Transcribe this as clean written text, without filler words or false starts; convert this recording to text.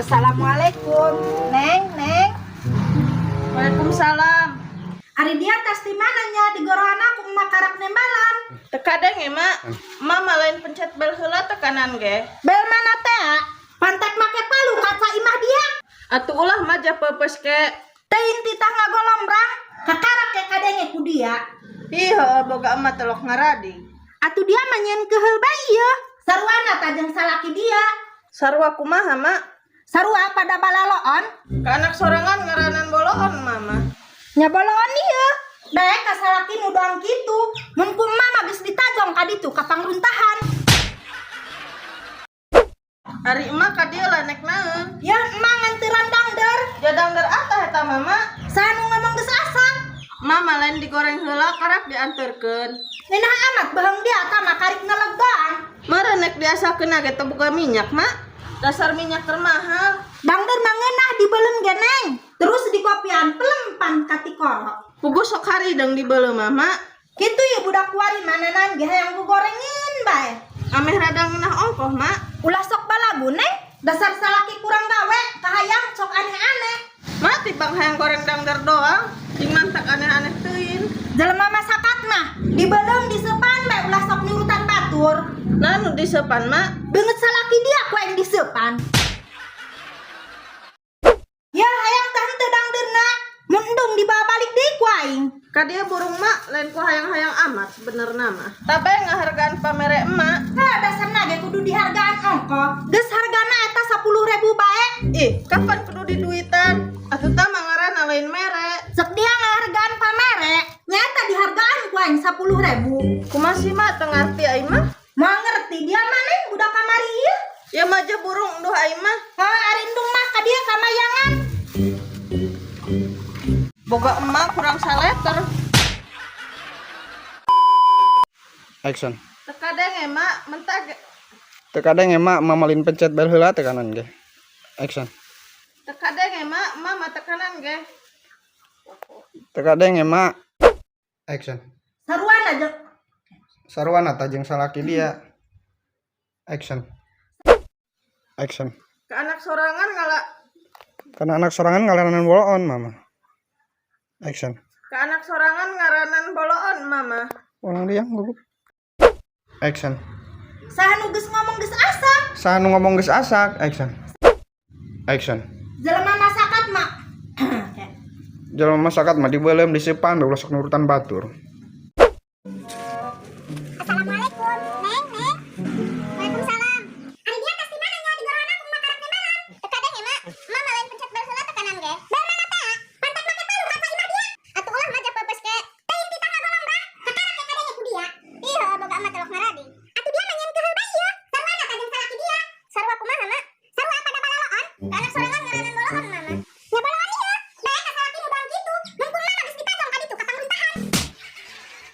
Assalamualaikum, Neng, Neng. Waalaikumsalam. Ari dia tas di mana nya di gorohan aku emak karak nembalan. Teu kadenge, Mak. Emak mah lain pencet bel heula tekanan ge. Bel mana teh? Pantek make palu kaca imah dia. Atuh ulah mah peupeus ke. Teuing titah ngagolombrang, kakarak ke kadenge ku dia. Ih, heueuh boga emak telok ngaradi. Atuh dia mah nyieun keheul bae ieu. Saruana tajeng salaki dia. Sarua kumaha, Mak? Sarua pada balaloon. Ka anak sorangan ngaranan boloon, Mama. Nya boloon ieu. Bae ka salaki nu doang kitu. Mun ku emak mah geus ditajong ka ditu ka pangruntahan. Ari emak ka dieu lah nek naeun? Ya emak nganteran dangder. Ja dangder atah eta, Mama. Saha nu ngomong geus asak? Mama lain digoreng heula karak dianterkeun. Ngeunah amat beheung dia tah mah karik ngelegang. Meureun nek diasakeun ge teu boga minyak, Mak. Dasar minyak termahal. Dangder mah ngeunah dibeuleum ge, Neng. Terus dikopian pelempan ka tikoro. Puguh sok harideng dibeuleum, Mama. Kitu ya budak kuari mananan ge hayang gugorengin bae. Ameh rada ngeunah ongkoh, Mak. Ulah sok balagu, Neng. Dasar salaki kurang gawe, kahayang sok aneh-aneh. Mak tibang hayang goreng dangder doang, cing mantak aneh-aneh teuing. Jelema masakat mah dibeuleum disepan bae ulah sok nurutan batur. Nah, nu disepan, Mak. Beungeut salaki dia ku aing disepan. Ya hayang tah henteu dangdeurna. Mun endung dibawa balik deui ku aing. Ka dieu burung, Mak, lain ku hayang-hayang amat sebenerna mah. Tabe ngahargaan pamere emak. Hah, dasarna ge kudu dihargaan ongkoh. Geus hargana eta 10.000 bae. Ih, kapan kudu diduitan? Atuh tah mah ngaranna lain mere. Cek dia ngahargaan pamere, nyata dihargaan ku aing 10.000. Kumaha sih, Mak, teu ngarti aing mah? Moal ngerti dia mah, Neng, budak kamari ieu. Ya mah burung enduh aing mah. Hah, ari endung mah ka dieu ka mayangan. Boga emak kurang saleter. Action. Teu kadenge, Mak, mentah ge. Teu kadenge, Mak, mamalin pencet bel heula tekanan ge. Action. Teu kadenge, Mak, mama tekanan ge. Teu kadenge, Mak. Action. Saruana jeung Saruana tajeng salaki dia. Action. Action. Ke anak sorangan ngala Karena anak sorangan ngalanan boloon, Mama. Action. Ke anak sorangan ngaranan boloon, Mama. Ulang dia gugup. Action. Saha nu geus ngomong geus asak? Saha nu ngomong geus asak? Action. Action. Jelema masakat mah. Jelema masakat mah dibeuleum disepan ulah sok nurutan batur.